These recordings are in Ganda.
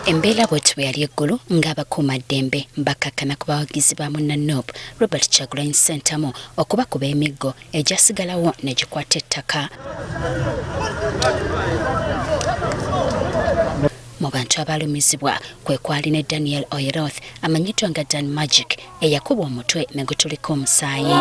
Embeera bwetyo bwe yali eggulo ng'abakuumaddembe bakkakkana ku bawagizi ba munna Nup Robert Kyagulanyi Ssentamu okubakuba emiggo egyasigalawo ne gikwata ettaka. Mu bantu abaalumizibwa kwe kwali ne Daniel Oyeroth amanyiddwa nga Dan Magic eyakubwa omutwe ne gutulika omusaayi.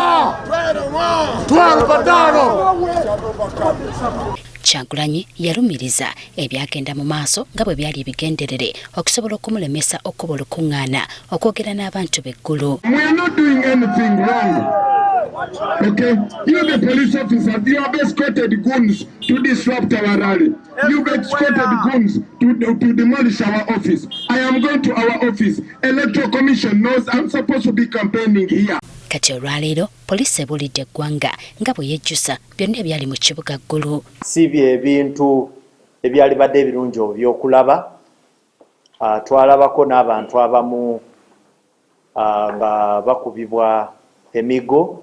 Kyagulanyi yalumiriza ebyagenda mu maaso nga bwe byali ebigenderere okusobola okumulemesa okukuba olukuŋŋaana okwogera n'abantu be Gulu. We are not doing anything wrong. Okay? You the police officers, you have escorted goons to disrupt our rally. You've escorted goons to demolish our office. I am going to our office. Electoral Commission knows I'm supposed to be campaigning here. Kati olwaleero poliisi ebuulidde eggwanga nga bwe yejjusa byonna ebyali mu kibuga Gulu. Si bye bintu ebyalibadde ebirungi obyokulaba. Twalabako n'abantu abamu nga bakubibwa emiggo.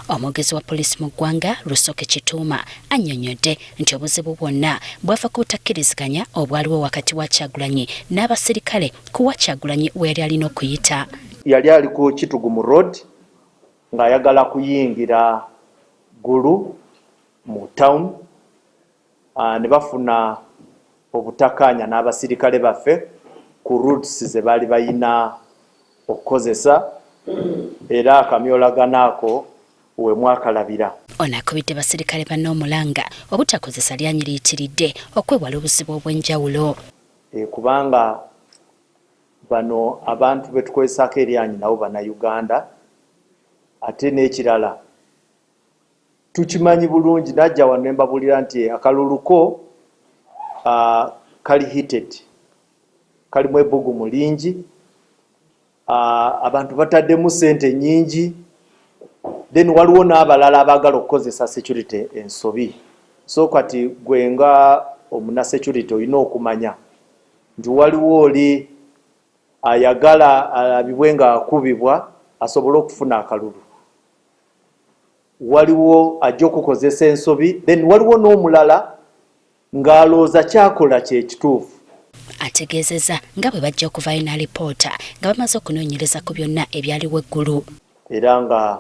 Omwogezi wa poliisi mu ggwanga Rusoke Kituuma annyonnyodde nti obuzibu bwonna bwava ku butakkiriziganya obwaliwo wakati wa Kyagulanyi n'abasirikale kuwa Kyagulanyi we yali alina okuyita. Yali ali ku Kitugumu Road ng'ayagala kuyingira Gulu mu town, ne bafuna obutakkaanya n'abasirikale baffe ku routes ze baali balina okukozesa, era akamyolagano ako we mwakalabira. Ono akubidde basirikale banne omulanga obutakozesa lyanyi liyitiridde okwewala obuzibu obw'enjawulo. Kubanga bano abantu be tukozesaako eryanyi nabo Bannayuganda, ate n'ekirala tukimanyi bulungi, najja wano ne mbabuulira nti akalulu ko kali heated, kalimu ebbugumu lingi, abantu bataddemu ssente nnyingi, then waliwo n'abalala abaagala okukozesa security ensobi. So kati gwe nga omuna security olina okumanya nti waliwo oli ayagala alabibwe ng'akubibwa asobole okufuna akalulu, waliwo ajja okukozesa ensobi, then waliwo n'omulala ng'alowooza kyakola kye kituufu. Ategeezezza nga bwe bajja okuvaayo n'alipoota nga bamaze okunoonyereza ku byonna ebyaliwo eggulu. Era nga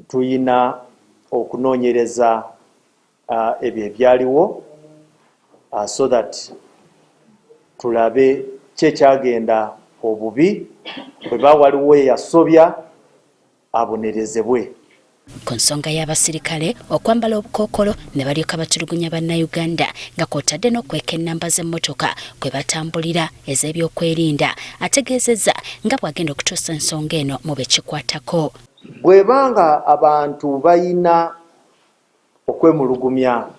tuyina okunoonyereza ebyo ebyaliwo, so that tulabe ki ekyagenda obubi, bwe ba waliwo eyasobya abonerezebwe. Ku nsonga y'abasirikale okwambala obukookolo ne balyoka batulugunya Bannayuganda nga kw'otadde n'okweka ennamba z'emmotoka kwe batambulira ez'ebyokwerinda, ategeezezza nga bw'agenda okutuusa ensonga eno mu bekikwatako. Bw'ebanga abantu balina okwemulugumya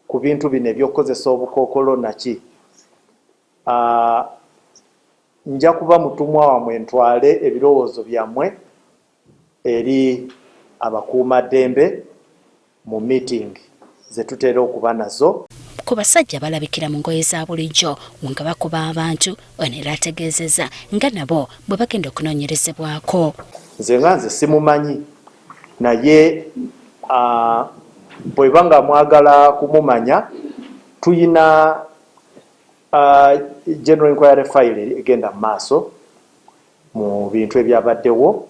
ku bintu bino eby'okukozesa obukookolo naki, nja kuba mutumwa wammwe ntwale ebirowoozo byammwe eri abakuumaddembe mu meeting ze tutera okuba nazo. Ku basajja balabikira mu ngoye za bulijjo nga bakuba abantu, ono era ategeezezza nga nabo bwe bagenda okunoonyerezebwako. Nze nga nze simumanyi, naye bweba nga mwagala kumumanya tuyina general inquiry file egenda mu maaso mu bintu ebyabaddewo.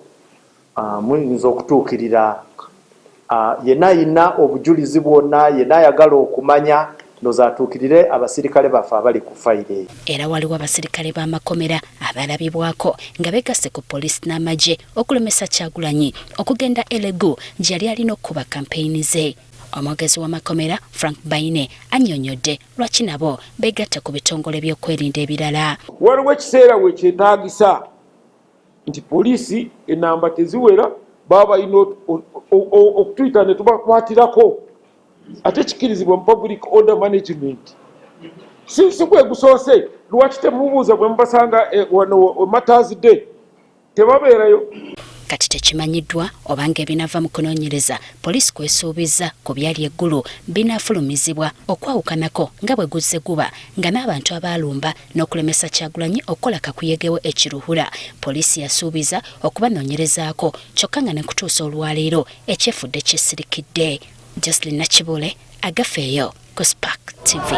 Muyinza okutuukirira yenna ayina obujulizi bwonna, yenna ayagala okumanya, ndowooza atuukirire abasirikale baffe abali ku fayiro eyo. Era waliwo abasirikale b'amakomera abalabibwako nga beegasse ku poliisi n'amagye okulemesa Kyagulanyi okugenda Elegu gye yali alina okukuba kampeyini ze. Omwogezi w'amakomera Frank Baine annyonnyodde lwaki nabo beegatta ku bitongole by'okwerinda ebirala. Waliwo ekiseera we kyetaagisa nti poliisi enamba teziwera, baba balina okutuyita ne tubakwatirako, ate kikirizibwa mu public order management. Si gwe gusoose, lwaki temubuuza bwe mubasanga wano Martyrs Day tebabeerayo? Kati tekimanyiddwa obanga ebinava mu kunoonyereza poliisi kwesuubizza ku byali eggulu binaafulumizibwa, okwawukanako nga bwe guzze guba nga n'abantu abaalumba n'okulemesa Kyagulanyi okukola kakuyegewo e Kiruhura poliisi yasuubiza okubanoonyerezaako, kyokka nga ne kutuusa olwaleero ekyefudde kisirikidde. Jocelyn Nakibule, Agafeeyo ku Spark TV.